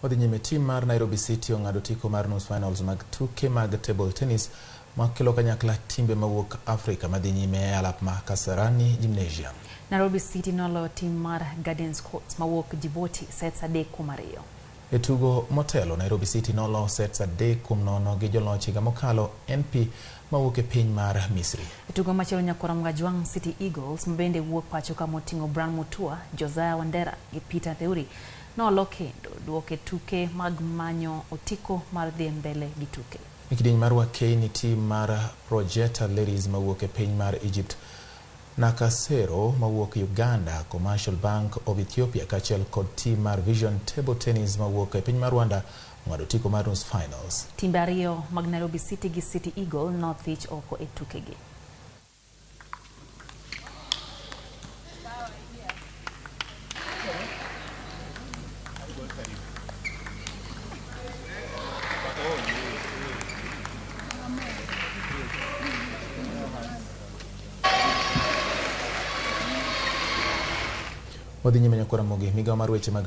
Wadhi nyime, tim mar Nairobi City ong'ado otiko mar nus finals mag tuke mag table tennis makelo kanyakla timbe mawuok Afrika madhi nyime e alap ma Kasarani Gymnasium. Nairobi City noloyo tim mar Gardens Court mawuok Djibouti sets 3-2. E tugo motelo, Nairobi City nolo sets 3-0 gi joloch higa mokalo NP mawuok e piny mar Misri. E tugo machielo, nyakwar Mgajwang' City Eagles mabende wuok pacho ka moting'o Brian Mutua, Josiah Wandera gi Peter Theuri nolo kendo duok e tuke mag manyo otiko mar dhi mbele gi tuke. E kidieny mar Wakeini, tim mar Projeta Ladies mawuok e piny mar Egypt, Nakasero mawuok Uganda, Commercial Bank of Ethiopia kaachiel kod tim mar Vision Table Tennis mawuok e piny mar Rwanda ong'ado otiko mar nus finals. Timbe ariyo mag Nairobi City gi City Eagle nothich oko e tukegi. Wadhi nyime nyakwar Ramogi, migawo mar weche mag